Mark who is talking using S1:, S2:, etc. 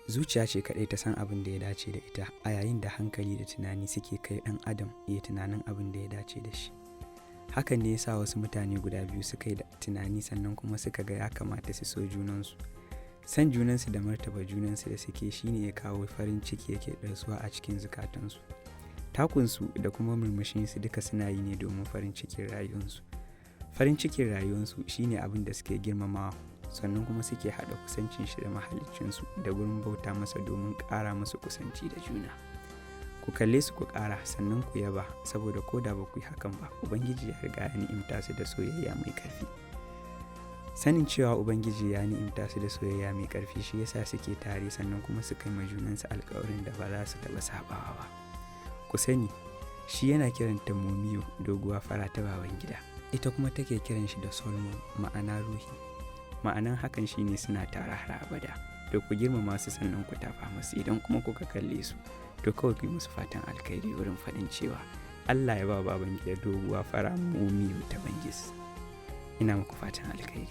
S1: Zuciya ce kaɗai ta san abin da ya dace da ita, a yayin da hankali da tunani suke kai ɗan adam ya tunanin abin da ya dace da shi. Hakan ne ya sa wasu mutane guda biyu suka yi tunani, sannan kuma suka ga ya kamata su so junansu. San junansu da martaba junansu da suke shine ya kawo farin ciki yake ɗarsuwa a cikin zukatansu. Takunsu da kuma murmushinsu duka suna yi ne domin farin cikin rayuwarsu. Farin cikin rayuwarsu shine abin da suke girmamawa, sannan kuma suke haɗa kusancin shi da mahaliccinsu da gurin bauta masa domin ƙara musu kusanci da juna. Ku kalle su, ku ƙara, sannan ku yaba, saboda ko da ba ku yi hakan ba, Ubangiji ya riga ya ni'imta su da soyayya mai ƙarfi. Sanin cewa Ubangiji ya ni'imta su da soyayya mai ƙarfi shi yasa suke tare, sannan kuma suka yi ma junansu alƙawarin da ba za su taɓa saɓawa ba. Ku sani, shi yana kiranta Momiyo, doguwa fara ta baban gida, ita kuma take kiran shi da Solomon, ma'ana ruhi. Ma'anan hakan shine suna tare har abada. To, ku girmama su, sannan ku tafa musu. Idan kuma kuka kalle su, to kawai ku yi musu fatan alkhairi wurin faɗin cewa Allah ya ba baban gida doguwa fara, Momiyo ta Bangis. Ina muku fatan alkhairi.